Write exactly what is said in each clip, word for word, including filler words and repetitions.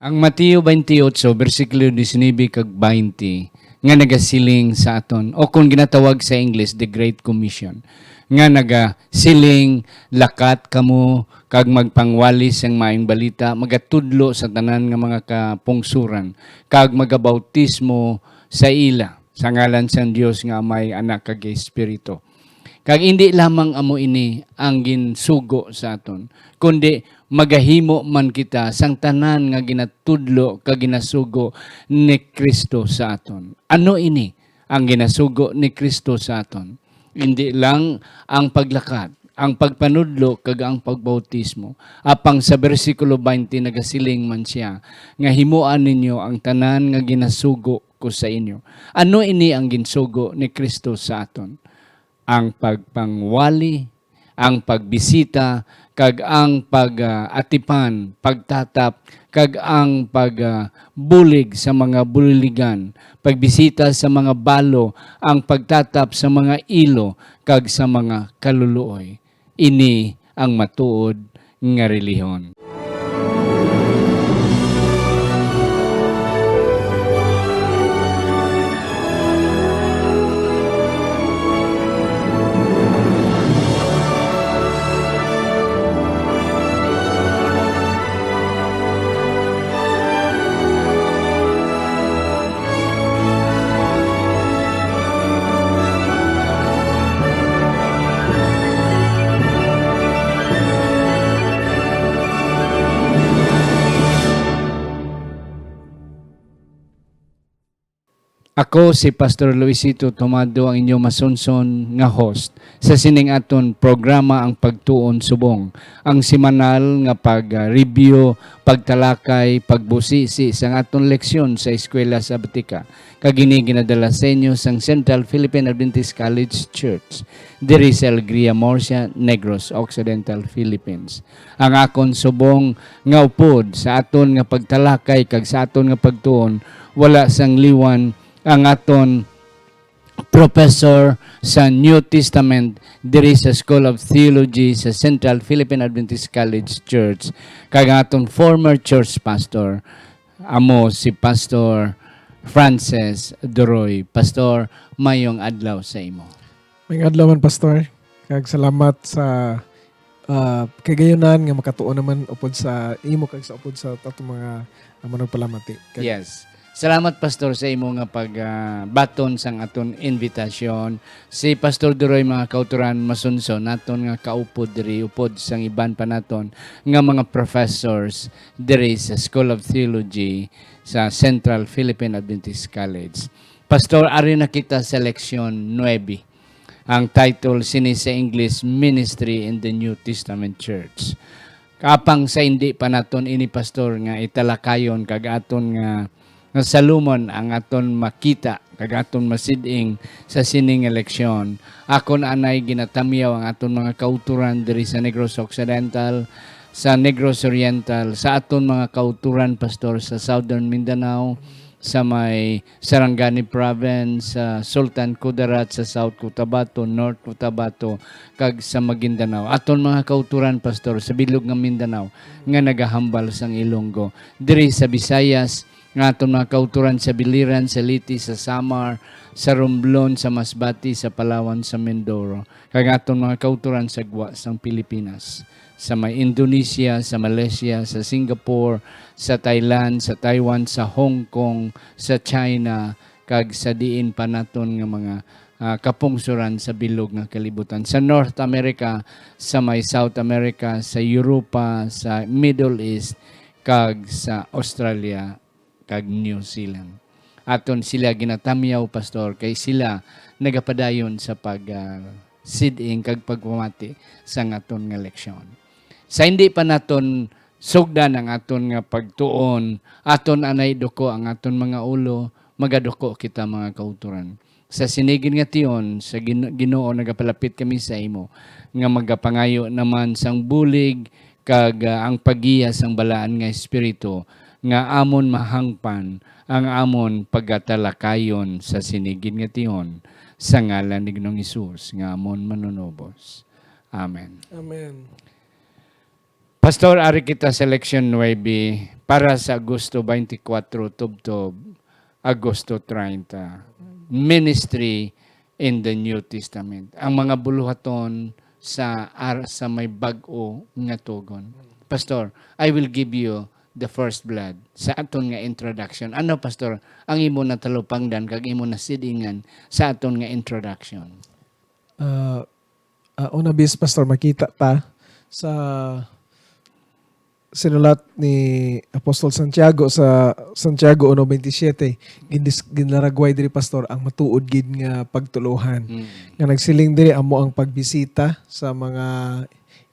Ang Mateo twenty-eight, bersikulo nineteen kag twenty, nga nagasiling sa aton, o kung ginatawag sa English, the Great Commission, nga nagasiling, "Lakat kamo kag magpangwali sang maayong balita, magatudlo sa tanan nga mga kapungsoran, kag magabautismo sa ila, sa ngalan sang Dios nga Amay, Anak, kag Espiritu." Kag indi lamang amo ini ang ginsugo sa aton, kundi magahimo man kita sang tanan nga ginatudlo kag ginasugo ni Cristo sa aton. Ano ini ang ginasugo ni Cristo sa aton? Indi lang ang paglakat, ang pagpanudlo, kag ang pagbautismo. Apang sa bersikulo twenty nagasiling man sia nga, "Himoa ninyo ang tanan nga ginasugo ko sa inyo." Ano ini ang ginsugo ni Cristo sa aton? Ang pagpangwali, ang pagbisita, kag ang pag-atipan, pagtatap, kag ang pagbulig sa mga buligan, pagbisita sa mga balo, ang pagtatap sa mga ilo, kag sa mga kaluluoy. Ini ang matuod nga relihon. Ako si Pastor Luisito Tomado, ang inyo masunson nga host sa sining aton programa, Ang Pagtuon Subong, ang semanal nga pag-review, pagtalakay, pagbusisi sang aton leksyon sa Eskwela Sabatika. Kag ini ginadala sa inyo sang Central Philippine Adventist College Church, diri sa Alegria Murcia, Negros Occidental, Philippines. Ang akon subong nga upod sa aton nga pagtalakay kag sa aton nga pagtuon, wala sang liwan ang aton professor sa New Testament diri sa School of Theology sa Central Philippine Adventist College Church, kag ang aton former church pastor, amo si Pastor Francis Duroy. Pastor, mayong adlaw sa imo. Mayong adlaw man, Pastor. Kag salamat sa, ah, kagayunan nga makatuon naman upod sa imo kag sa upod sa atong mga, ah, managpalamati. Kag Yes. Salamat, Pastor, sa imo nga pag, ah, baton sang aton invitation. Si Pastor Duroy, mga kauturan, masunson naton nga kaupod diri, upod sang iban pa naton nga mga professors diri sa School of Theology sa Central Philippine Adventist College. Pastor, ari na kita sa leksyon nuebe. Ang title sini sa English, Ministry in the New Testament Church. Apang sa hindi pa naton ini, Pastor, nga italakayon kag aton nga, nga salumon ang aton makita kag aton masid-ing sa sini nga leksyon, akon anay ginatamyaw ang aton mga kauturan diri sa Negros Occidental, sa Negros Oriental, sa aton mga kauturan, Pastor, sa Southern Mindanao, sa may Sarangani Province, sa Sultan Kudarat, sa South Cotabato, North Cotabato, kag sa Maguindanao. Aton mga kauturan, Pastor, sa bilog nga Mindanao, nga nagahambal sang Ilonggo. Diri sa Visayas, nga aton mga kauturan sa Biliran, sa Leyte, sa Samar, sa Romblon, sa Masbate, sa Palawan, sa Mindoro, kag aton mga kauturan sa gwa sang Pilipinas, sa may Indonesia, sa Malaysia, sa Singapore, sa Thailand, sa Taiwan, sa Hong Kong, sa China, kag sa diin pa naton nga mga, ah, kapungsoran sa bilog nga kalibutan, sa North America, sa may South America, sa Europa, sa Middle East, kag sa Australia kag New Zealand. Aton sila ginatamyaw, Pastor, kay sila nagapadayon sa pag, ah, sid-ing kag pagpamati sang aton nga leksyon. Sa hindi pa naton sugdan ang aton nga pagtuon, aton anay duko ang aton mga ulo, magaduko kita, mga kauturan. Sa sini gid nga tion, sa Gin-, Ginoo, nagapalapit kami sa imo, nga magapangayo naman sang bulig kag, ah, ang paggiya sang Balaan nga Espiritu, nga amon mahangpan ang amon pagatalakayon sa sini gid nga tion, sa ngalan ni Ginoong Hesus nga amon Manunubos. Amen. Amen. Pastor, ari kita sa leksyon nuebe. para sa Agosto twenty-four tubtob Agosto treinta. Ministry in the New Testament. Ang mga buluhaton sa ar-, sa may bag-o nga tugon. Pastor, I will give you the first blood sa aton nga introduction. Ano, Pastor, ang imo na talupangdan kag imo na sidingan sa aton nga introduction? Ah, ah, una, bis, Pastor, makita ta sa sinulat ni Apostol Santiago sa Santiago uno veintisiete, gindis-, ginlaragway diri, Pastor, ang matuod gid nga pagtuluhan. Mm. Nga nagsiling diri, amo ang pagbisita sa mga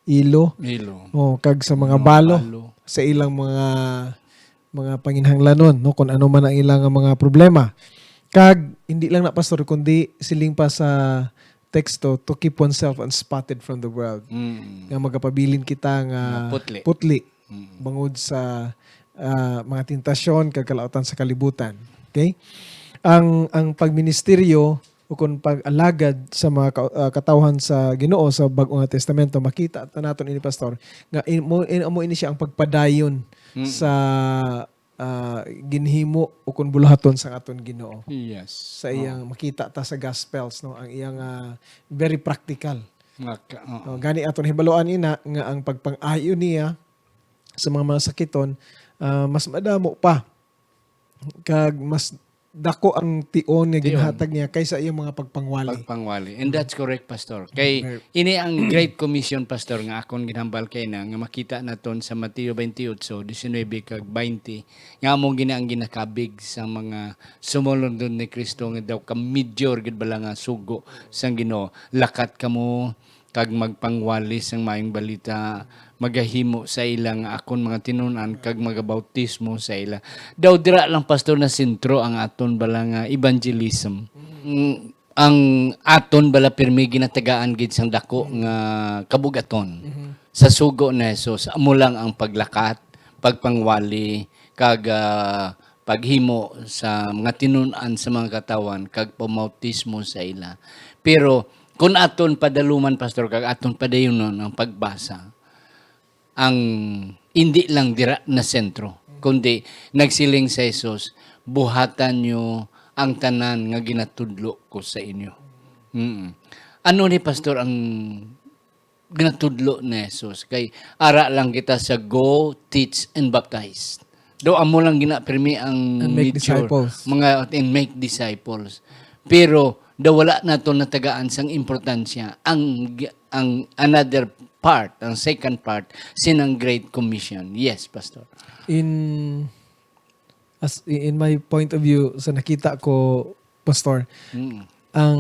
ilo, Ilo. oh, kag sa mga Mga balo, balo. sa ilang mga, mga panginhanglanon, no, kung ano man ang ilang mga problema. Kag hindi lang na, Pastor, kundi siling pa sa teksto, "To keep oneself unspotted from the world." Mm. Nga magapabilin kita nga Nga putli. putli Mm. bangod sa, ah, mga tentasyon kag kalautan sa kalibutan. Okay? Ang, ang pagministeryo o kung pag-alagad sa mga ka-, ah, katawhan sa Ginoo sa Bag-o nga Testamento, makita ta naton ini, Pastor, nga in-, mo, in-, amo ini siya ang pagpadayon Mm. sa, ah, ginhimo o kung buluhaton sa aton Ginoo. Yes. Sa Oo. iyang makita ta sa Gospels, no, ang iyang, ah, very practical. Nga ka-, oo. Oh, gani aton hibaluan ina nga ang pagpang-ayo niya sa mga, mga sakiton, ah, mas madamo pa kag mas dako ang tion nga Tion. ginhatag niya kaysa iyang mga pagpangwali. Pagpangwali. And that's correct, Pastor. Kay Very ini ang Great Commission, Pastor, nga akon ginhambal kay na nga makita naton sa Mateo twenty-eight, diecinuebe kag twenty, nga amo gina ang ginakabig sa mga sumulundon ni Kristo nga daw ka major gid bala nga sugo sang Ginoo. Lakat kamo kag magpangwali sang maayong balita, magahimo sa ila nga akon mga tinun-an kag magabautismo sa ila. Daw dira lang, Pastor, na sentro ang aton bala nga evangelism. Mm, ang aton bala pirmi ginatagaan gid sang dako nga kabugaton. Mhm. Sa sugo ni Jesus, amo lang ang paglakat, pagpangwali, kag, ah, paghimo sa mga tinun-an sa mga katawhan kag pamautismo sa ila. Pero kun aton padaluman, Pastor, kag aton padayunon ang pagbasa, ang indi lang dira na sentro, kundi nagsiling sa Jesus, "Buhatan niyo ang tanan nga ginatudlo ko sa inyo." Mm. Ano ni, Pastor, ang ginatudlo ni Jesus? Kay ara lang kita sa "Go, teach, and baptize." Do amo lang gina pirmi ang And make major, disciples. mga, and make disciples. Pero daw wala nato natagaan sang importansya ang, ang another part, ang second part, sinang Great Commission. Yes, Pastor. In, as, in my point of view, sa nakita ko, Pastor, Mm. ang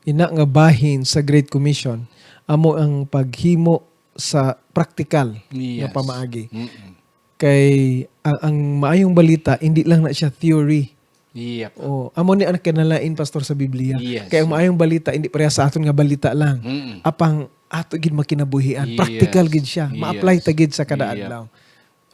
ina nga bahin sa Great Commission amo ang paghimo sa praktikal nga Yes. pamaagi. Mm-mm. Kay ang, ang maayong balita, hindi lang na siya theory. Yep. Oh, amo ni ang kinalain, Pastor, sa Biblia. Yes. Kay ang maayong balita, hindi pareha sa aton nga balita lang. Mm-mm. Apang ato gid makinabuhian. Yes. Praktikal gid siya. Ma-apply Yes. ta gid sa kada Yep. adlaw.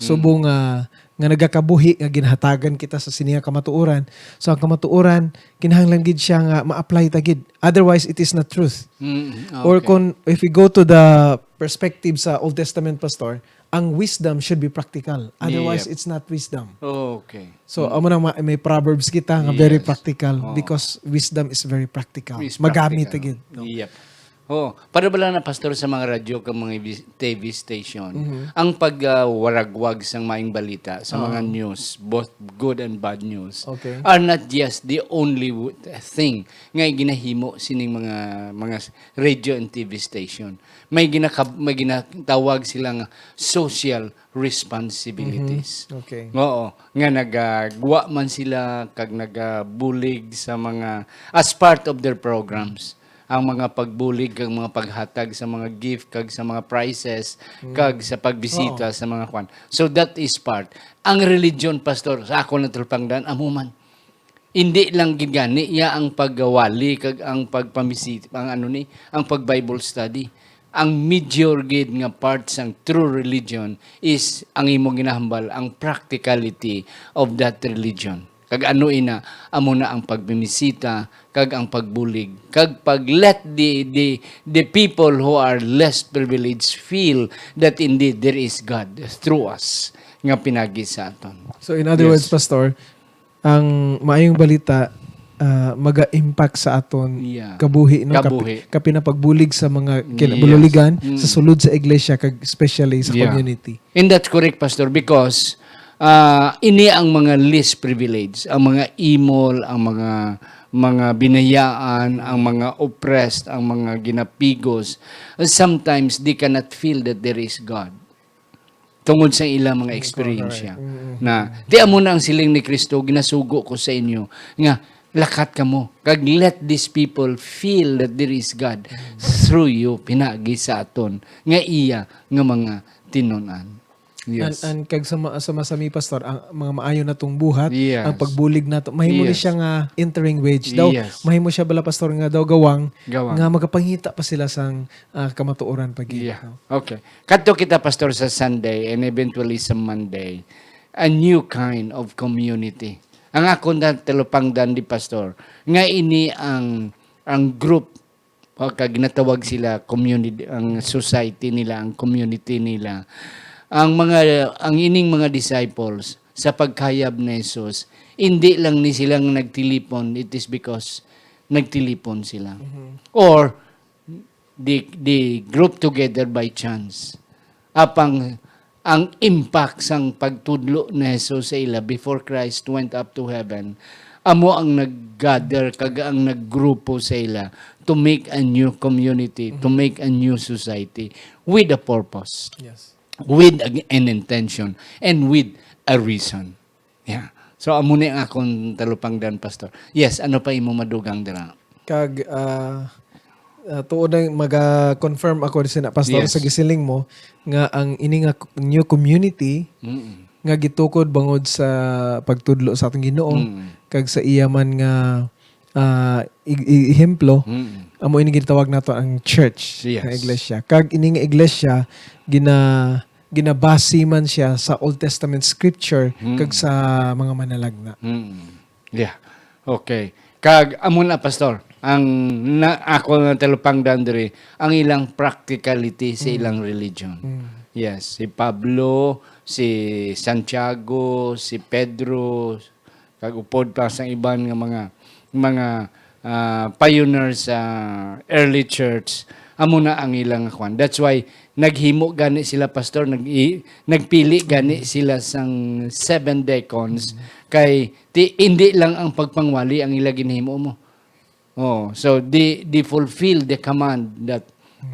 Subong nga, nga nagakabuhi nga ginhatagan kita sa sini nga kamatuoran. So, ang kamatuoran, kinahanglan gid siya nga ma-apply ta gid. Otherwise, it is not truth. Mm, Or okay. kung, if we go to the perspective sa Old Testament, Pastor, ang wisdom should be practical. Otherwise, Yep. it's not wisdom. Okay. So, Mm. amo na ma-, may proverbs kita nga very Yes. practical Oo. because wisdom is very practical. Is Magamit practical. ta gid, no? Yep. Oh, para bala na, Pastor, sa mga radyo kag mga vis-, T V station, Mhm. ang pag, ah, waragwag sang maayong balita sa mga Oo. news, both good and bad news, Okay. are not just the only w-, thing nga ginahimo sining mga, mga s-, radio and T V station. May ginakab-, may ginatawag sila nga social responsibilities. Mhm. Okay. Oo, nga nagagwa man sila kag nagabulig sa mga, as part of their programs, ang mga pagbulig kag mga paghatag sa mga gift kag sa mga prizes Mm. kag sa pagbisita Oo. sa mga kwan. So that is part. Ang religion, Pastor, sa ako na talupangdan, amo man. Hindi lang gid gani iya ang pagwali kag ang pagpamisit-, ang ano ni, ang pag-Bible study. Ang major gid nga part sang true religion is ang imo ginahambal, ang practicality of that religion. Kag ano ina, amo na ang pagbimisita, kag ang pagbulig, kag pag let the, the, the people who are less privileged feel that indeed there is God through us. nga pinagi sa aton. So, in other Yes. words, Pastor, ang maayong balita, ah, maga-impact sa aton Yeah. kabuhi, no? Kapi-, Kabuhi. kapin ang pagbulig sa mga Yes. kinabuligan, Mm. sa sulod sa iglesia, kag especially sa Yeah. community. And that's correct, Pastor, because, ah, ini ang mga least privileged, ang mga imol, ang mga, mga binayaan, ang mga oppressed, ang mga ginapigos. Sometimes they cannot feel that there is God. Tungod sa ilang mga Tungod sa experience mga siya. Mm, mm, Na, mm. Di amo na ang siling ni Kristo, "Ginasugo ko sa inyo, nga lakat kamo, kag let these people feel that there is God through you, pinagi sa aton, nga iya nga mga tinun-an." Yes. And, and kag sa ma-, sa masami, Pastor, ang mga maayo natong buhat, Yes. ang pagbulig nato, mahimo ni Yes. siya nga entering wedge daw. Yes. Mahimo siya bala, Pastor, nga daw gawang, Gawang. nga magapangita pa sila sang, ah, kamatuoran pa gid, Yeah. no? Okay. Kadto kita, Pastor, sa Sunday and eventually sa Monday, a new kind of community. Ang akon na talupangdan di, Pastor, nga ini ang, ang group, o kag ginatawag sila community, ang society nila, ang community nila. Ang mga, ang ining mga disciples sa pagkayab ni Jesus, hindi lang ni sila nga nagtilipon, it is because nagtilipon sila. Mhm. Or they, they group together by chance. Apang ang impact sang pagtudlo ni Jesus sa ila before Christ went up to heaven, amo ang nag-gather kag ang naggrupo sa ila to make a new community, to Mhm. make a new society with a purpose, Yes. with a, an intention, and with a reason. Yeah. So, amo ni ang akon talupangdan, Pastor. Yes, ano pa imo madugang dira? Kag, ah, ah, tuod na maga-confirm ako sina, Pastor, Yes. sa gisiling mo nga ang ini nga co-, new community Mm. nga gitukod bangod sa pagtudlo sa atong Ginoo Mm. kag sa iya man nga, ah, i-, i-, ehemplo, Mm. amo ini ginatawag nato ang church Yes. nga iglesia. Kag ini nga iglesia gina-, ginabase man siya sa Old Testament scripture Mm. kag sa mga manalagna. Mm. Yeah. Okay. Kag amo na, Pastor, ang na, ako na talupangdan diri, ang ilang practicality sa Mm. ilang religion. Mm. Yes, si Pablo, si Santiago, si Pedro, kag upod pa sa iban nga mga, mga, ah, pioneers sa early church, amo na ang ilang kwan. That's why naghimo gani sila, Pastor, nag-, i-, nagpili gani sila sang seven deacons, kay ti-, hindi lang ang pagpangwali ang ila ginhimo mo. Oh, so they, they fulfill the command that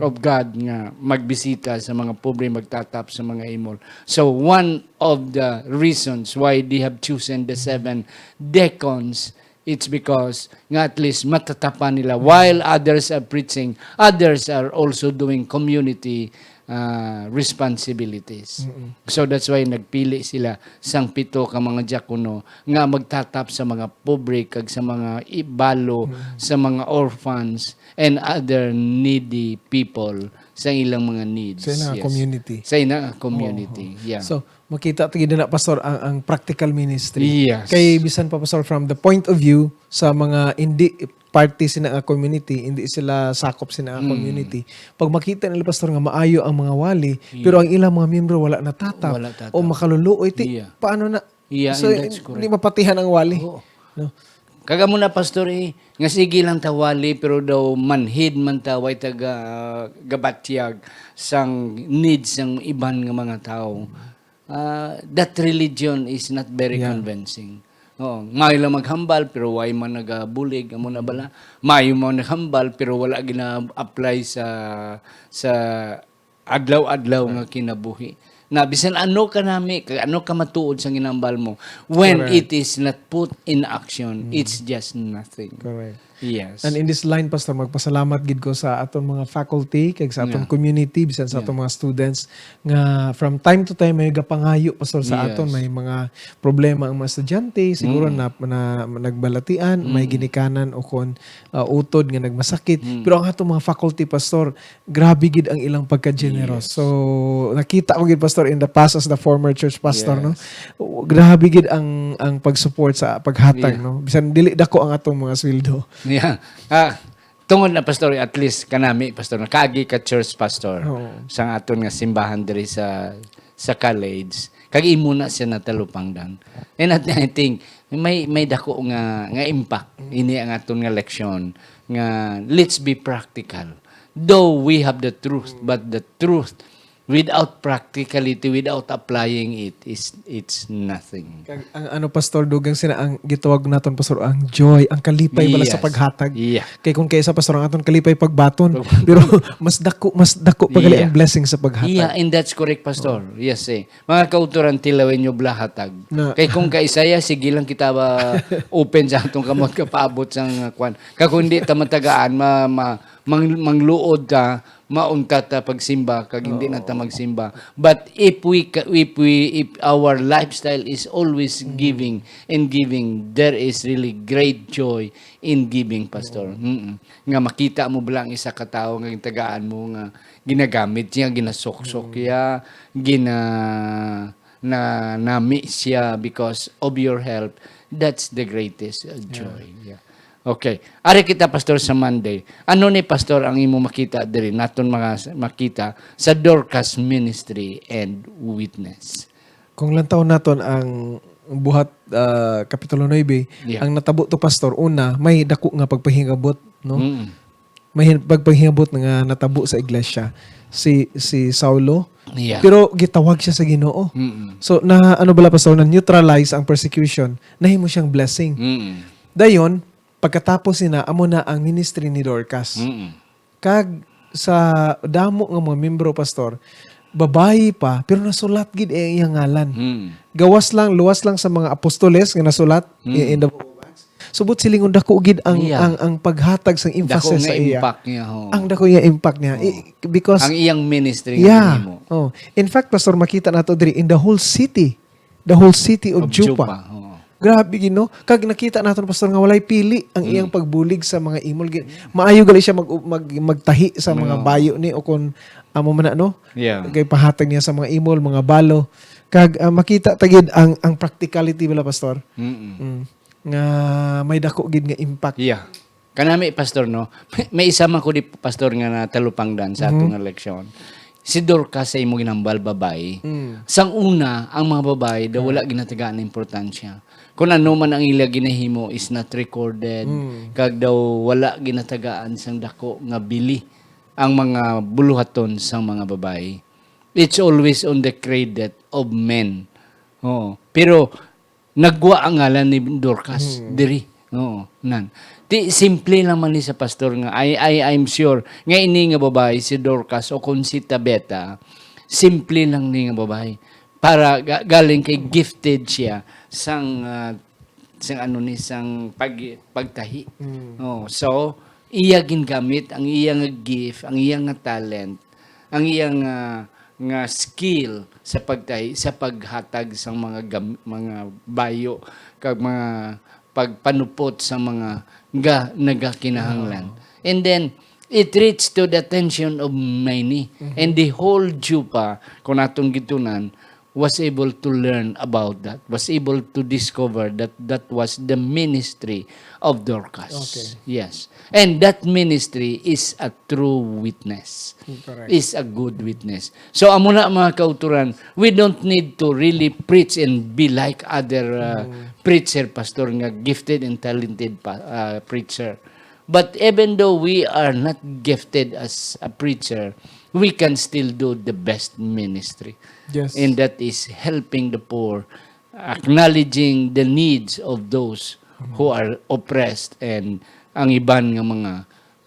of God nga magbisita sa mga pobre, magtatap sa mga imol. So one of the reasons why they have chosen the seven deacons, it's because nga at least matatapan nila while others are preaching, others are also doing community, ah, responsibilities. Mm-mm. So that's why nagpili sila sang pito ka mga diakono nga magtatap sa mga pobre kag sa mga ibalo, Mm. sa mga orphans and other needy people sa ilang mga needs. Sa ilang Yes. community. Sa ilang community. Oo. Yeah. So, makita ta gid na, Pastor, ang, ang practical ministry. Yes. Kay bisan pa, Pastor, from the point of view sa mga hindi parte sina nga community, hindi sila sakop sina nga Mm. community. Pag makita nila, Pastor, nga maayo ang mga wali, Yeah. pero ang ilang mga miyembro wala natatap Wala tatap. o makaluluoy, ti, Yeah. paano na? Yeah, So, and that's hindi correct. mapatihan ang wali. Oo. No? Kag amo na, Pastor, eh, nga sige lang ta wali, pero daw manhid man ta, way taga gabatyag sang needs sang iban nga mga tawo. Ah, that religion is not very Yeah. convincing. Oo, maayo lang maghambal, pero way man nagabulig, amo na bala. Maayo man naghambal, pero wala gina-apply sa, sa adlaw-adlaw nga Right. kinabuhi. Na bisan ano ka nami, kag ano ka matuod sa ginambal mo, when Correct. it is not put in action, Mm. it's just nothing. Correct. Yes. And in this line, Pastor, magpasalamat gid ko sa aton mga faculty, kag sa aton Yeah. community, bisan sa Yeah. aton mga students, nga from time to time may gapangayo, Pastor, sa Yes. aton. May mga problema ang mga estudyante, siguro Mm. na, na nagbalatian, may Mm. ginikanan o kon, ah, utod nga nagmasakit. Mm. Pero ang atong mga faculty, Pastor, grabe gid ang ilang pagka-generous. Yes. So, nakita ko gid, Pastor, in the past as the former church pastor, no? Yes. Grabe gid ang, ang pag-support sa paghatag, Yeah. no? Bisan dili dako ang atong mga sweldo. Yeah. Ah, tungod na, Pastor, at least kanami, Pastor, nakaagi ka church pastor Oo. sa aton nga simbahan diri sa, sa college. Kag imo na siya natalupangdan. And at, I think, may, may dako nga, nga impact ini ang aton nga leksyon nga let's be practical. Though we have the truth, but the truth without practicality, without applying it, is, it's nothing. Kag ang ano, Pastor, dugang sina ang gitawag naton, Pastor, ang joy, ang kalipay bala sa Yes. paghatag. Yeah. Kay kung kaysa, Pastor, ang aton kalipay pagbaton, Pag- pero mas dako, mas dako pa gali ang Yeah. blessing sa paghatag. Yeah, and that's correct, Pastor. Yes, eh. Mga kauturan, tilawi nyo bala hatag. Na. Kay kung kaisaya, sige lang kita ba open sa atong kamot kapaabot sang, uh, kwan. Kag kung hindi ta matagaan, ma, ma, mang, mangluod ta, mauntat ta pagsimba, kag hindi na ta Oo. magsimba. But if we, ca- if we, if our lifestyle is always Mm. giving and giving, there is really great joy in giving, Pastor. Oo. Mm-mm. Nga makita mo bala ang isa ka tawo nga gitagaan mo nga ginagamit niya, ginasuksok Mm. niya, gina, na, nami siya because of your help, that's the greatest, uh, Yeah. joy. Yeah. Okay. Ari kita, Pastor, sa Monday. Ano ni, Pastor, ang imo makita diri? Naton mga makita sa Dorcas Ministry and Witness. Kung lantawon naton ang Buhat, ah, Kapitulo nuebe, Yeah. ang natabo to, Pastor, una, may dako nga pagpahingabot, no? Mm. May hin-, pagpahingabot nga natabo sa iglesia. Si, si Saulo, Yeah. pero gitawag siya sa Ginoo. Mm-mm. So, na, ano bala, Pastor, na neutralize ang persecution, nahimo siyang blessing. Mm-mm. Dayon, pagkatapos nina, amo na ang ministry ni Dorcas. Mm-mm. Kag sa damo nga mga membro, Pastor, babayi pa, pero nasulat gid ang iyang ngalan. Mm. Gawas lang, luwas lang sa mga apostoles nga nasulat Mm. in the book of Acts. Subot silingon dako gid ang, Yeah. ang, ang paghatag sang Dako emphasis nga sa iya. impact niya, ho. Ang dako nga impact niya. Oh. I-, because Ang iyang ministry nga Yeah. ginhimo. Oh. In fact, Pastor, makita nato diri in the whole city, the whole city of Of Joppa. Joppa, oo. Grabe gid, no? Kag nakita naton, Pastor, nga walay pili ang Mm. iyang pagbulig sa mga imol. Gi-, maayo gali siya mag-, mag-, magtahi sa mga Oo. bayo ni o kung amo man na, no? Yeah. Kay pahatag niya sa mga imol, mga balo. Kag, ah, makita ta gid ang, ang practicality bala, Pastor. Mm-mm. Mm. Nga may dako gid nga impact. Yeah. Kanami, Pastor, no? May, may isa man ko di, Pastor, nga natalupangdan sa Mhm. atong eleksyon. Si Dorcas sa imo ginambal, babayi. Mm. Sang una, ang mga babayi daw Yeah. wala ginatagaan ng importansya. Kung ano man ang ila ginahimo is not recorded, Mm. kag daw wala ginatagaan sang dako nga bili ang mga buluhaton sang mga babayi. It's always on the credit of men. Oo. Pero nagwa ang ngalan ni Dorcas Mm. diri. Oo, nan. Ti, simple lang man ni sa, Pastor, nga I, I, I'm sure nga ini nga babayi, si Dorcas o kung si Tabeta, simple lang ni nga babayi. Para ga-, galing kay gifted siya sang, ah, sang ano ni, sang pag-, pagtahi. Mm. Oo, so, iya gingamit ang iya nga gift, ang iya nga talent, ang iya nga, nga skill sa pagtahi, sa paghatag sang mga gam-, mga bayo kag mga pagpanupot sa mga ga-, nagakinahanglan. Oo. And then, it reached to the attention of many. Mhm. And the whole Joppa, kung atong gitunan, was able to learn about that, was able to discover that that was the ministry of Dorcas. Okay. Yes. And that ministry is a true witness. Correct. Is a good witness. So, amo na, mga kauturan, we don't need to really preach and be like other, uh, Mm. preacher, pastor nga gifted and talented pa, uh, preacher. But even though we are not gifted as a preacher, we can still do the best ministry. Yes. And that is helping the poor, acknowledging the needs of those who are oppressed and ang iban nga mga,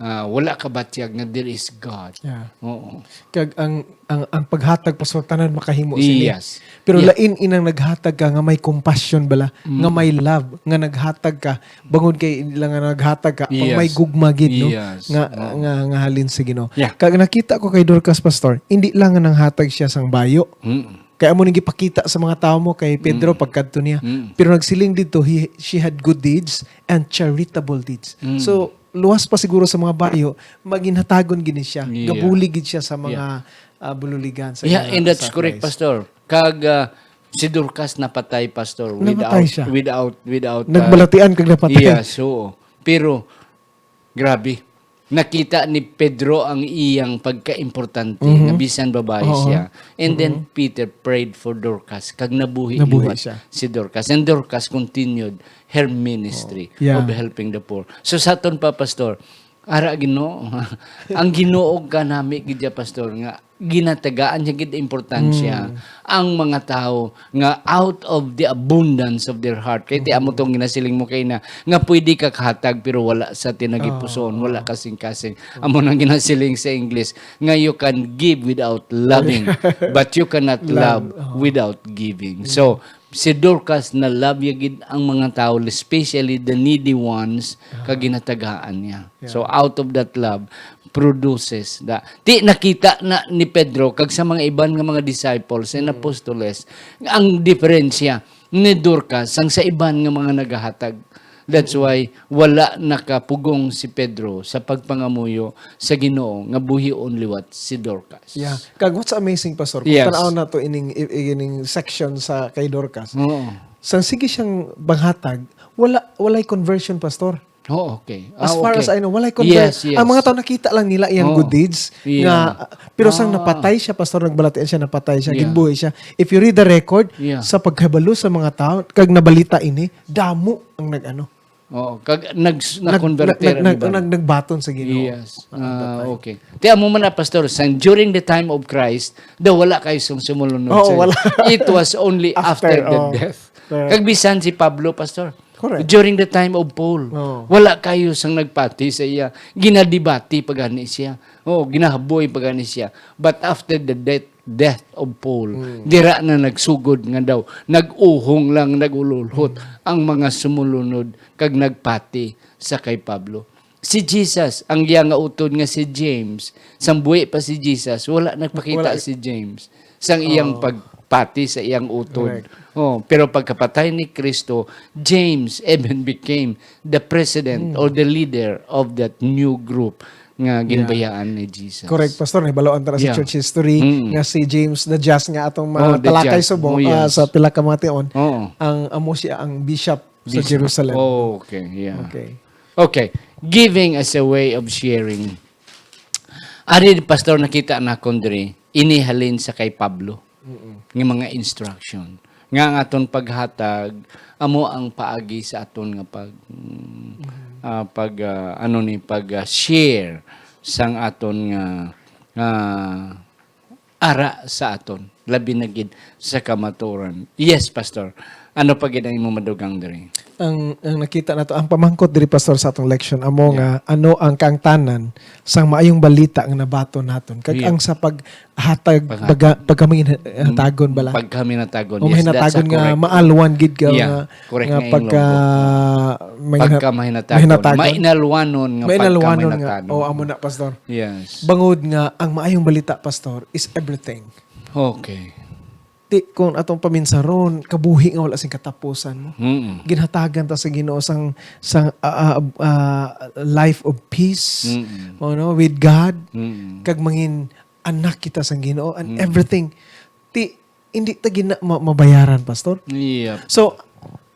ah, wala kabatyag nga there is God. Yeah. Oo. Kag ang, ang, ang paghatag, pastor, tanan makahimo sini. Yes. Pero Yeah. lain inang naghatag ka nga may compassion bala, Mm. nga may love, nga naghatag ka, bangod kay ila nga naghatag ka, pang Yes. may gugma gid, no? Yes. Nga, Oo. nga, nga halin sa Ginoo. Yeah. Kag nakita ko kay Dorcas, pastor, hindi lang nga nanghatag siya sang bayo. Mm. Kay amo ning gipakita sa mga tawo mo kay Pedro Mm. pagkadto niya. Mm. Pero nagsiling didto, he, she had good deeds and charitable deeds. Mm. So, luwas pa siguro sa mga bayo, maginhatagon gid ni siya. Yeah. Gabulig gid siya sa mga, Yeah. ah, bululigan, sa Yeah, mga and that's correct, supplies. Pastor. Kag, ah, si Dorcas napatay, Pastor, Napatay without, siya. without, without, ah, Nagbalatian kag napatay. Yes, oo. Pero, grabe. nakita ni Pedro ang iyang pagkaimportante, Mhm. nga bisan babayi Oo. siya. And then Mhm. Peter prayed for Dorcas, kag nabuhi Nabuhi liwat siya. si Dorcas. And Dorcas continued her ministry Oh, yeah. of helping the poor. So, sa aton pa, Pastor, ara, Ginoo, ang Ginoo kanami gid ya, Pastor, nga ginatagaan niya gid importansya Mm. ang mga tawo nga out of the abundance of their heart. Kay ti amo Mm. tong ginasiling mo kay na, nga pwede ka kahatag pero wala sa tinagipuson, Oh. wala kasing-kasing. Amo nang ginasiling sa English nga you can give without loving, but you cannot Love, love oh. without giving. Mm. So, si Dorcas na love ya gid ang mga tawo, especially the needy ones, Ah. kag ginatagaan niya. Yeah. So, out of that love, produces da. Ti nakita na ni Pedro kag sa mga iban nga mga disciples and Mm. apostoles ang diferensya ni Dorcas sang sa iban nga mga nagahatag. That's Mm. why wala nakapugong si Pedro sa pagpangamuyo sa Ginoo nga buhion liwat si Dorcas. Yeah. Kag what's amazing, Pastor, kung Yes. tan-aw nato ining, i-, ining section sa kay Dorcas, Oo. sang sige siyang panghatag, wala, walay conversion, Pastor. Oh, okay. As Ah, far okay. as I know, walay conver-, Yes, yes. ang mga tao nakita lang nila iyang Oo. good deeds Yeah. nga, pero sang Ah. napatay siya, Pastor, nagbalatian siya, napatay siya, Yeah. ginbuhi siya. If you read the record, Yeah. sa pagkabalo sa mga tao, kag nabalita ini, damo ang nag-ano. Oo, kag nag-, Nag-, nag-converter nag-, ang nag-, iban. nag-, nagbaton sa Ginoo. Yes. Ah, Ah, that time. okay. Ti amo man na, Pastor, sang during the time of Christ, daw wala kayo sang sumulunod Oo, sa wala. It was only After, after the oh. death. Correct. Kag bisan si Pablo, Pastor, Correct. during the time of Paul, Oo. wala kayo sang nagpati sa iya. Ginadibati pa gani siya. Oo, ginahaboy pa gani siya. But after the death, death of Paul, Mm. dira na nagsugod nga daw, nag-uhong lang, nag-ululhot Mm. ang mga sumulunod kag nagpati sa kay Pablo. Si Jesus, ang iya nga utod nga si James, sang buhi pa si Jesus, wala nagpakita Wala. si James sang iyang Oo. pagpati sa iyang utod. Correct. Oh, pero pagkapatay ni Cristo, James even became the president Mm. or the leader of that new group nga Yeah. ginbayaan ni Jesus. Correct, Pastor. Nahibaloan ta na sa Yeah. church history Mm. nga si James the Just nga atong Oh, the matalakay just. subong, Oh, ah, yes. sa pila ka mga tion, Oo. ang amo siya ang bishop sa Bishop. Jerusalem. Oh, okay. Yeah. Okay. Okay. Giving as a way of sharing. Ari, Pastor, nakita nakon diri, ini halin sa kay Pablo Mm-mm. nga mga instruction. Nga ang aton paghatag, amo ang paagi sa aton nga pag, mm, Mm. ah, pag, ah, ano ni, pag, ah, share sang aton nga, ah, ara sa aton, labi na gid sa kamatuoran. Yes, Pastor. Ano pa gid ang imong madugang diri? Ang, ang nakita nato, ang pamangkot diri, Pastor, sa atong leksyon, amo Yeah. nga, ano ang kaangtanan sang maayong balita nga nabaton naton? Kag Yeah. ang sa paghatag, Pagha- pagha-, pagkaminhatagon bala? Pagkaminhatagon. O Yes, that's mahinatagon a nga correct. maalwan gid ka Yeah. nga, Correct nga nga pagka, Ilonggo. mahinat-, Pagkamahinatagon. mahinatagon. Mainalwanon nga Mainalwanon nga. pagkamahinatagon. O, amo na, Pastor. Yes. Bangod nga ang maayong balita, Pastor, is everything. Okay. Ti, kung atong paminsaron, kabuhi nga wala sing katapusan mo. Mm-mm. Ginhatagan ta sa Ginoo sang, sang, ah, ah, ah, life of peace, Mm-mm. ano, with God, Mm-mm. kag mangin anak kita sang Ginoo, and Mm. everything. Ti, hindi ta gina-, ma-, mabayaran, Pastor. Yep. So,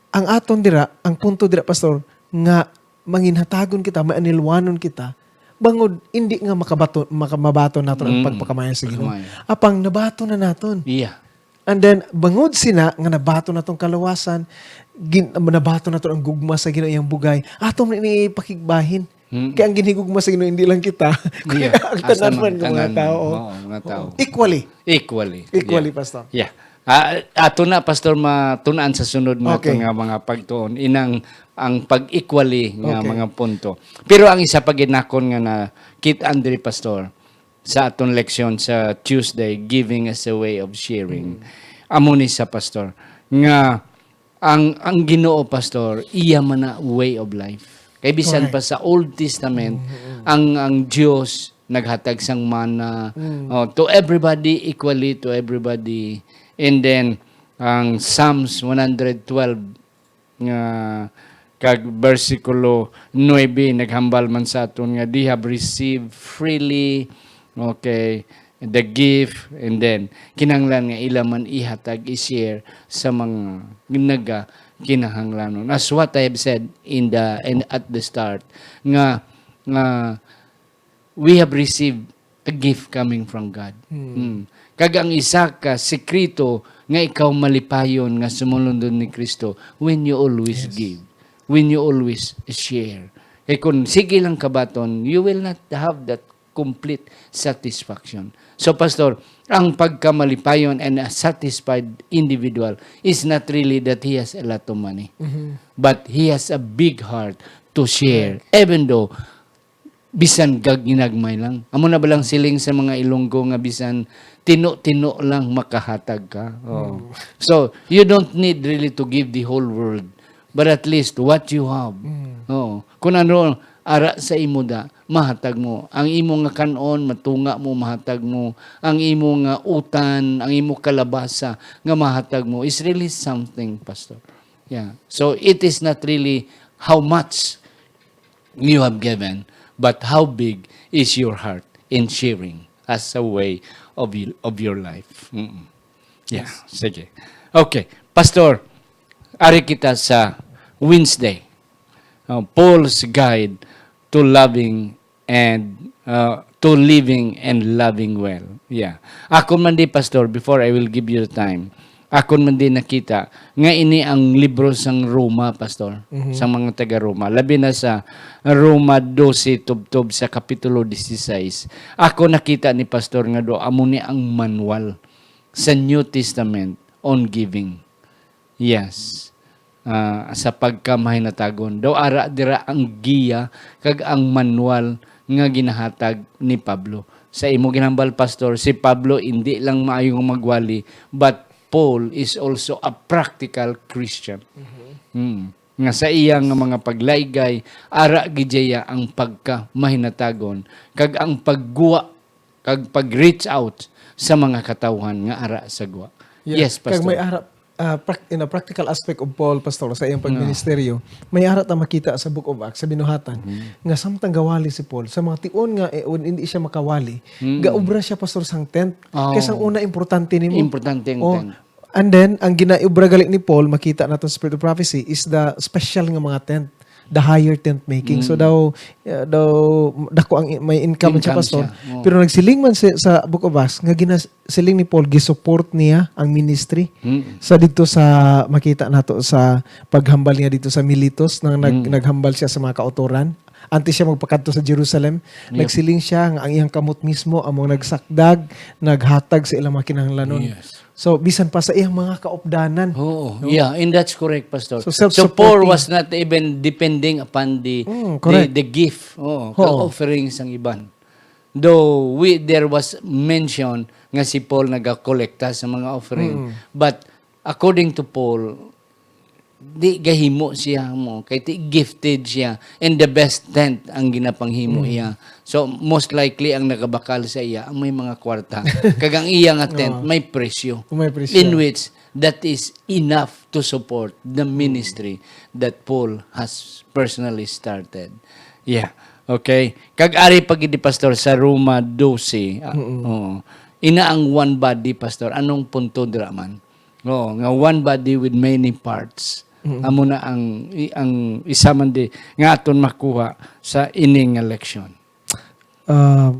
ang aton dira, ang punto dira, Pastor, nga manginhatagon kita, maanilwanon kita, bangod hindi nga makabato-, maka-, mabaton naton ang Mm. pagpakamaya sa Ginoo. Pagkamaya. Apang nabaton na naton. Yeah. And then, bangod sina nga nabaton naton kaluwasan, gin-, nabaton naton ang gugma sa Ginoo iyang bugay, aton ni pakigbahin. Mm. Kay ang ginhigugma sa Ginoo, hindi lang kita, Yeah. ang Asa tanan man, man nga mga tanan. tao. Oo, mga tao. Equally. Equally. Equally, Yeah. Pastor. Yeah. Ah, ato na, Pastor, matun-an sa sunod nato Okay. nga mga pagtuon. Inang ang pag-equally nga Okay. mga punto. Pero ang isa pa gid nakon nga nakit-an diri, Pastor, sa aton leksyon sa Tuesday, giving as a way of sharing. Mm. Amo ni sa, Pastor, nga ang, ang Ginoo, Pastor, iya man na way of life. Kay bisan Correct. pa sa Old Testament, Mm, mm. ang, ang Dios naghatag sang mana, Mm. oh, to everybody, equally to everybody. And then, ang Psalms one hundred twelve nga kag bersikulo nuebe naghambal man sa aton nga they have received freely, okay, the gift, and then kinahanglan nga ila man ihatag, i-share sa mga nagakinahanglanon. As what I have said in the, in, at the start, nga, nga we have received a gift coming from God. Hmm. Kag ang isa ka sekreto nga ikaw malipayon nga sumulundon ni Kristo, when you always Yes. give, when you always share. Kay kung sige lang kabaton, you will not have that complete satisfaction. So, Pastor, ang pagkamalipayon and a satisfied individual is not really that he has a lot of money, Mhm. but he has a big heart to share, Correct. even though bisan gag ginagmay lang. Amo na ba lang siling sa mga Ilonggo nga bisan tino-tino lang makahatag ka? Oh. Mm. So, you don't need really to give the whole world, but at least what you have. Mm. Oo. Kung ano ara sa imo da, mahatag mo. Ang imo nga kan-on, matunga mo, mahatag mo. Ang imo nga utan, ang imo kalabasa nga mahatag mo is really something, Pastor. Yeah. So, it is not really how much you have given, but how big is your heart in sharing as a way of y-, of your life. Mm-mm. Yeah, Yes. sige. Okay, Pastor, ari kita sa Wednesday. Uh, Paul's Guide to Loving and, uh, to Living and Loving Well. Yeah. Ako man di, Pastor, before I will give you the time, akon man din nakita nga ini ang libro sang Roma, Pastor, Mhm. sa mga taga Roma, labi na sa Roma dose tubtob sa kapitulo dieciséis. Ako nakita ni Pastor nga do amo ni ang manual sa New Testament on giving. Yes. Ah, sa pagkamahinatagon. Daw ara dira ang giya kag ang manual nga ginahatag ni Pablo. Sa imo ginhambal, Pastor, si Pablo indi lang maayo nga magwali, but Paul is also a practical Christian. Mhm. Hmm. Nga sa iya nga mga paglaygay, ara gid iya ang pagkamahinatagon kag ang pagguwa kag pag-reach out sa mga katawhan nga ara sa guwa. Yeah. Yes, Kag Pastor. may ara, ah, prac-, in a practical aspect of Paul, Pastor, sa iyang No. pagministeryo, may ara ta makita sa Book of Acts, sa binuhatan, Mhm. nga samtang gawali si Paul, sa mga tion nga, eh, un-, hindi siya makawali, Mm. gaubra siya, Pastor, sang tent. Oh. Kay sang una, importante nimo. Importante ang Oh, tent. And then, ang ginaubra gali ni Paul, makita nato sa Spirit of Prophecy, is the special nga mga tent, the higher tent making. So, Mm. daw, uh, daw, dako ang i-, may income siya, Income Pastor. siya. Oh. Pero nagsiling man si, sa Book of Acts, nga ginas-, siling ni Paul, gisupport niya ang ministry. Mm. Sa dito sa, makita nato sa paghambal niya dito sa Miletus, nang nag-, Mm. naghambal siya sa mga kautoran. Antes siya magpakadto sa Jerusalem, Yep. nagsiling siya nga ang iyang kamot mismo amo ang nagsakdag, naghatag sa ilang mga kinahanglanon. Yes. So, bisan pa sa iyang mga kaupdanan. Oo. No? Yeah, and that's correct, Pastor. So, So, self-supporting. Paul was not even depending upon the, Mm, the, correct. the gift, oo, Oo. kag offerings sang iban. Though we, there was mention nga si Paul nagakolekta sa mga offering, Mm. but according to Paul, di gahimo siya mo, kay ti gifted siya, and the best tent ang ginapanghimo Mm. iya. So, most likely, ang nagabakal sa iya, ang may mga kwarta. Kag ang iya nga tent, Oo. may presyo. May presyo. In which, that is enough to support the Mm. ministry that Paul has personally started. Yeah. Okay. Kag ari pa gid, Pastor, sa Roma dose, ah, Mm-mm. oo. Ina ang one body, Pastor. Anong punto dira man? Oo, nga one body with many parts. Mm. Amo na ang, i-, ang isa man di nga aton makuha sa ining nga leksyon. Ah,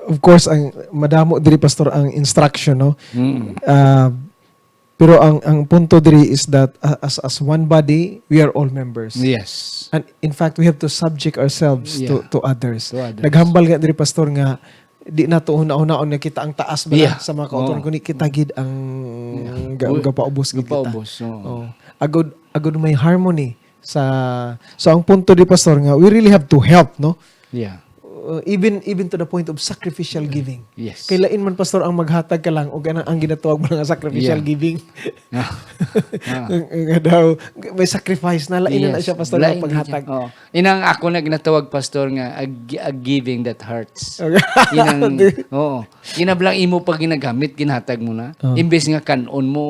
of course, ang madamo diri, Pastor, ang instruction, no? Mm. Ah, pero ang, ang punto diri is that, ah, as, as one body, we are all members. Yes. And in fact, we have to subject ourselves to, Yeah. to others. To others. Naghambal nga diri, Pastor, nga di nato hunahunaon nga kita ang taas bala Yeah. sa mga kautoran, Oo. kundi kita gid ang Yeah. ga-, Wi-, gapaubos gid kita. gapaubos, oo. Oo. Agud, agud may harmony sa, so ang punto di, Pastor, nga we really have to help, no? Yeah. Uh, even, even to the point of sacrificial giving. Yes. Kay lain man, Pastor, ang maghatag ka lang o ang, ang ginatawag mo nga sacrificial Yeah. giving. Ah. Ah. Nga daw, may sacrifice na, lain na na Yes. siya, Pastor, Lain nga na siya. paghatag. Oo. Inang ako na ginatawag, Pastor, nga a gi-, a giving that hurts. Okay. Inang, Di- oo. Kinablang imo pa ginagamit, ginhatag mo na. Oh. Imbes nga kan-on mo,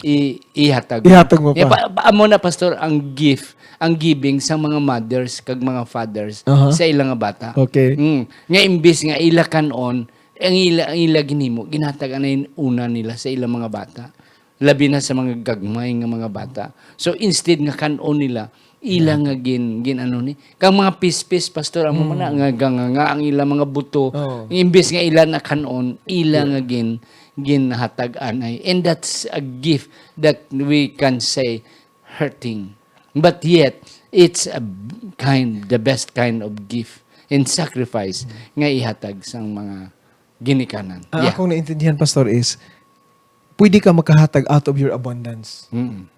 i-, ihatag mo. Ihatag mo Ya, pa. pa, pa, amo na, Pastor, ang gift, ang giving sa mga mothers kag mga fathers Aha. sa ilang nga bata. Okay. Mm. Nga imbes nga ila kan-on, ang ila, ang ila ginhimo, ginhatag anay una nila sa ilang mga bata. labi na sa mga gagmay nga mga bata. So, instead nga kan-on nila, ila nga gin, gin ano ni, kang mga pispis, Pastor, amo man na, nga, nga, nga, nga ang ilang mga buto, Oo. imbis nga ila na kan-on, ila Yeah. nga gin, ginhatag anay. And that's a gift that we can say hurting. But yet, it's a kind, the best kind of gift and sacrifice nga ihatag sang mga ginikanan. Ang Yeah. akong naintindihan, Pastor, is pwede ka makahatag out of your abundance. Mm.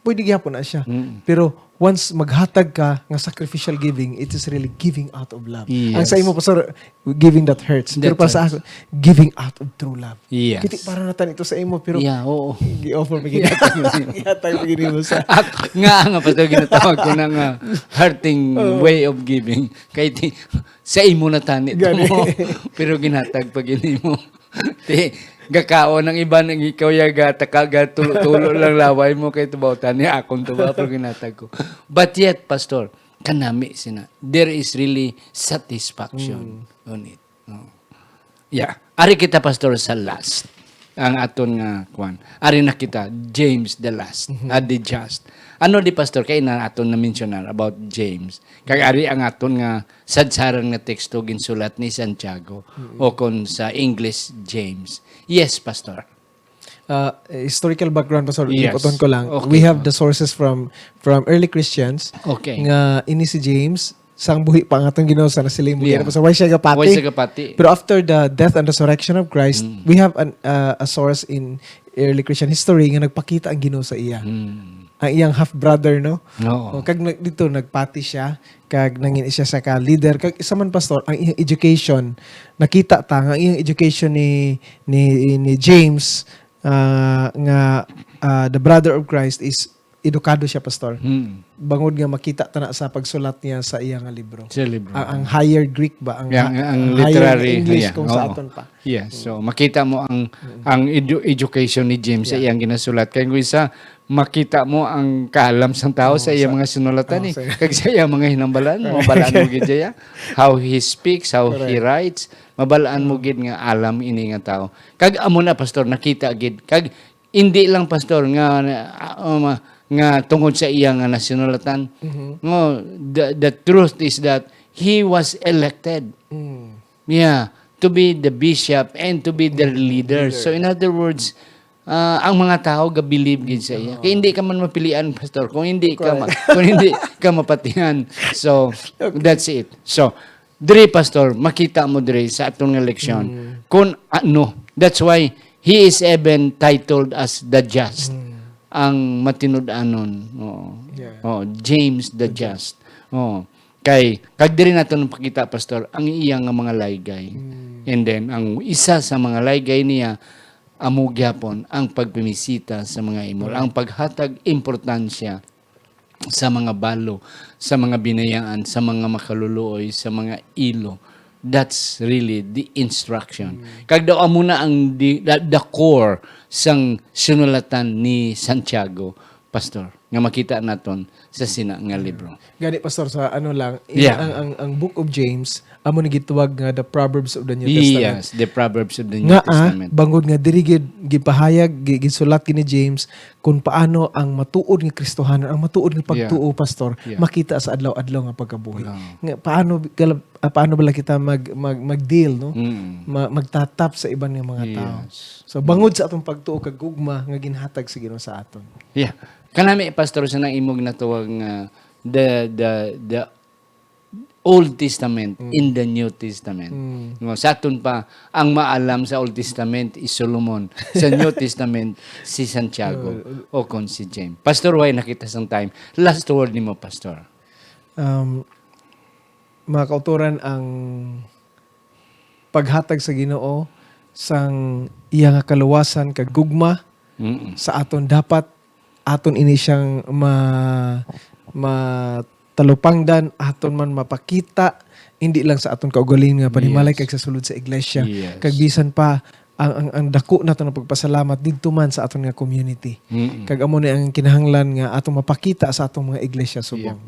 Pwede gyapon na siya. Mm. Pero once maghatag ka nga sacrificial giving, it is really giving out of love. Ang sa Yes. imo, Pastor, giving that hurts. Pero That para sa hurts. ako, giving out of true love. Yes. Kiti para na tan ito sa imo, pero Yeah, oo. gi-offer pa gid. Gihatag pa gid mo sa Ak-, nga, nga, Pastor, ginatawag ko na nga hurting Oo. way of giving. Kay ti-, sa imo na tani to Gani. mo. Pero ginhatag pa gid mo. Ti, gakaon ang iban, ang ikaw ya gataka, gatulo-tulo lang laway mo kay tubaw tani akon to ba, pero ginhatag ko. But yet, Pastor, kanami sina. There is really satisfaction Mm. on it. No. Yeah. Ari kita, Pastor, sa last. Ang aton nga, kwan. Ari na kita, James the last, Mhm. ah, the just. Ano di, Pastor, kay na aton na-mentionan about James? Kay ari ang aton nga sadsaran nga teksto ginsulat ni Santiago, Mm. o kon sa English, James. Yes, Pastor. Uh, historical background, Pastor, Yes. liputon ko lang. Okay. We have the sources from from early Christians Okay. nga ini si James, sang buhi pa ang atong Ginoo sa nasiling mo, Yeah. Pastor, way siya gapati. Way siya gapati. Pero after the death and resurrection of Christ, Mm. we have an, uh, a source in early Christian history nga nagpakita ang Ginoo sa iya. Mm. Ang iyang half brother, no? Oo. O, kag nag-, dito nagpati siya, kag nangin siya sa ka leader, kag isa man, Pastor, ang iyang education, nakita ta nga ang iyang education ni ni ni James, ah, nga, ah, the brother of Christ is edukado siya, Pastor. Hmm. Bangod nga makita ta na sa pagsulat niya sa iya nga libro. Sa libro. Ang, ang higher Greek ba? Ang, Yeah, ha-, ang ang higher literary, English yeah, kung sa oo. aton pa. Yeah, so makita mo ang, Mm. ang edu-, education ni James sa Yeah. iyang ginasulat. Kay kung isa, makita mo ang kaalam sang tao Oo, sa iyang sa mga sinulatan, Oh, eh. sa Kag sa iyang mga hinambalan, mabalaan mo gid siya. How he speaks, how he Correct. writes, mabalaan mo Oh. gid nga alam ini nga tao. Kag amo na, Pastor, nakita gid. Kag hindi lang, Pastor, nga, ah, um, nga tungod sa iya nga nasinulatan. Mhm. No, the, the truth is that he was elected. Mm. Yeah, to be the bishop and to be their leader. Leader. So, in other words, ah, ang mga tao gabilib gid sa iya. Oo. Kay hindi ka man mapilian, Pastor, kung hindi ka ma-, Correct. kung hindi ka mapatihan. So, Okay. that's it. So, diri, Pastor, makita mo diri sa aton nga leksyon Mm. kung ano. That's why he is even titled as the just, Mm. ang matinud-anon. Oo. Yeah. Oo, James the The just. Oo. Kay, kag diri naton pakita, Pastor, ang iya nga mga laygay. Mm. And then, ang isa sa mga laygay niya, amo gyapon ang pagpamisita sa mga imol, Correct. ang paghatag importansya sa mga balo, sa mga binayaan, sa mga makaluluoy, sa mga ilo. That's really the instruction. Mm. Kag daw amo na ang di-, the, the core sang sinulatan ni Santiago, Pastor, nga makita naton sa sina nga libro. Gani, Pastor, sa ano lang, in-, Yeah. ang, ang, ang Book of James, amo ni gitawag nga the Proverbs of the New Testament. Yes, the Proverbs of the New Nga, ah, Testament. bangod nga diri gid gipahayag, gi-, gisulat gid ni James kung paano ang matuod nga Kristohanon, ang matuod nga Yeah. pagtuo, Pastor, Yeah. makita sa adlaw-adlaw nga pagkabuhi. Wow. Nga, paano bi-, galab-, ah, paano bala kita mag-, mag-, mag-deal, no? Mm. Ma-, magtatap sa iban nga mga tao. Yes. So, bangod sa atong pagtuo kag gugma nga ginhatag sa Ginoo sa aton. Yeah. Kanami, Pastor, sa nang imong natawag nga the, the, the Old Testament Mm. in the New Testament. Mm. No, sa aton pa, ang maalam sa Old Testament is Solomon. Sa New Testament, si Santiago Uh, o kon si James. Pastor, way na kita sang time. Last word nimo, Pastor. Um, mga kauturan, ang paghatag sa Ginoo sang iya nga kaluwasan kag gugma Mm-mm. sa aton, dapat aton ini siyang ma-, matalupangdan, aton man mapakita, hindi lang sa aton kaugalingon nga panimalay Yes. kag sa sulod sa iglesia. Yes. Kag bisan pa, ang, ang, ang dako nato nga pagpasalamat didto man sa aton nga community. Mm-mm. Kag amo ni ang kinahanglan nga atong mapakita sa atong mga iglesia subong.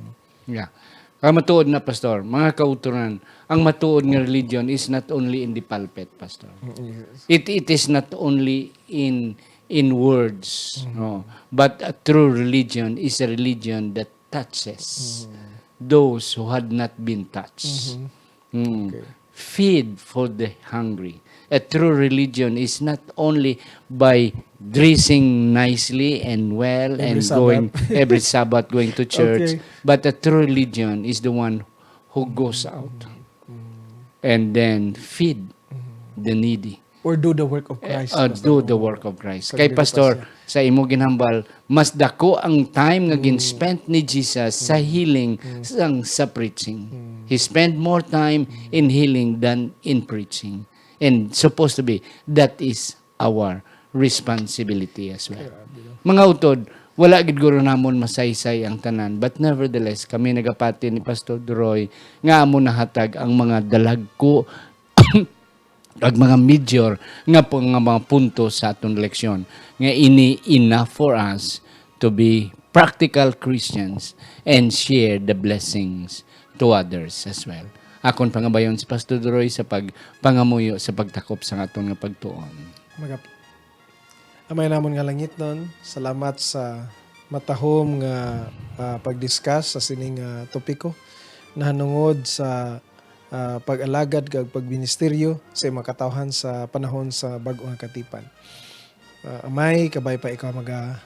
Yeah. Yeah. Kay matuod na, Pastor, mga kauturan, ang matuod nga religion is not only in the pulpit, Pastor. Mm, yes. It, it is not only in, in words, no? But a true religion is a religion that touches those who had not been touched. Mm. Okay. Feed for the hungry. A true religion is not only by dressing nicely and well Every and going Sabbath. every Sabbath, going to church, Okay. but a true religion is the one who goes out and then feed the needy. Or do the work of Christ, Uh, Pastor do the Ronald. work of Christ. Kay Pastor, sa imo ginhambal, mas dako ang time nga gin-spent ni Jesus sa healing sang sa preaching. He spent more time in healing than in preaching. And supposed to be, that is our responsibility as well. Mga utod, wala gid guro namon masaysay ang tanan, but nevertheless, kami nagapati ni Pastor Duroy nga amo nahatag ang mga dalagko ag mga major nga pu-, nga mga punto sa aton leksyon, nga ini enough for us to be practical Christians and share the blessings to others as well. Akon pangabayon si Pastor Duroy sa pagpangamuyo sa pagtakop sa aton nga pagtuon. Magap-, Amay namon nga langitnon, salamat sa matahom nga, ah, pag-discuss sa sining, ah, topiko nahanungod sa, ah, pag-alagad kag pagministeryo sa imong katawhan sa panahon sa bag-o nga katipan. Ah, Amay, kabay pa ikaw maga,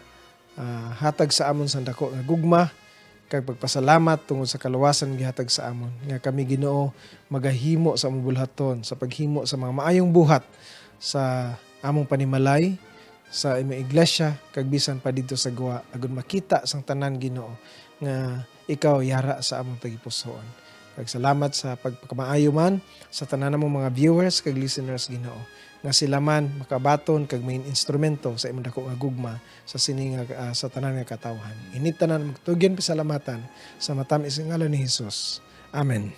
ah, hatag sa amon sang dako nga gugma kag pagpasalamat tungod sa kaluwasan nga gihatag sa amon, nga kami, Ginoo, magahimo sa among bulhaton sa paghimo sa mga maayong buhat sa among panimalay, sa imong iglesia, kag bisan pa didto sa gwa, agud makita sang tanan, Ginoo, nga ikaw yara sa among tagipusoon. Kag salamat sa pagpakamaayo man sa tanan namong mga viewers kag listeners, Ginoo, nga sila man makabaton kag may instrumento sa imong dako nga gugma sa sini nga, ah, sa tanan nga katawhan. Ini tanan magtugyan pasalamatan sa matamis nga ngalan ni Jesus. Amen.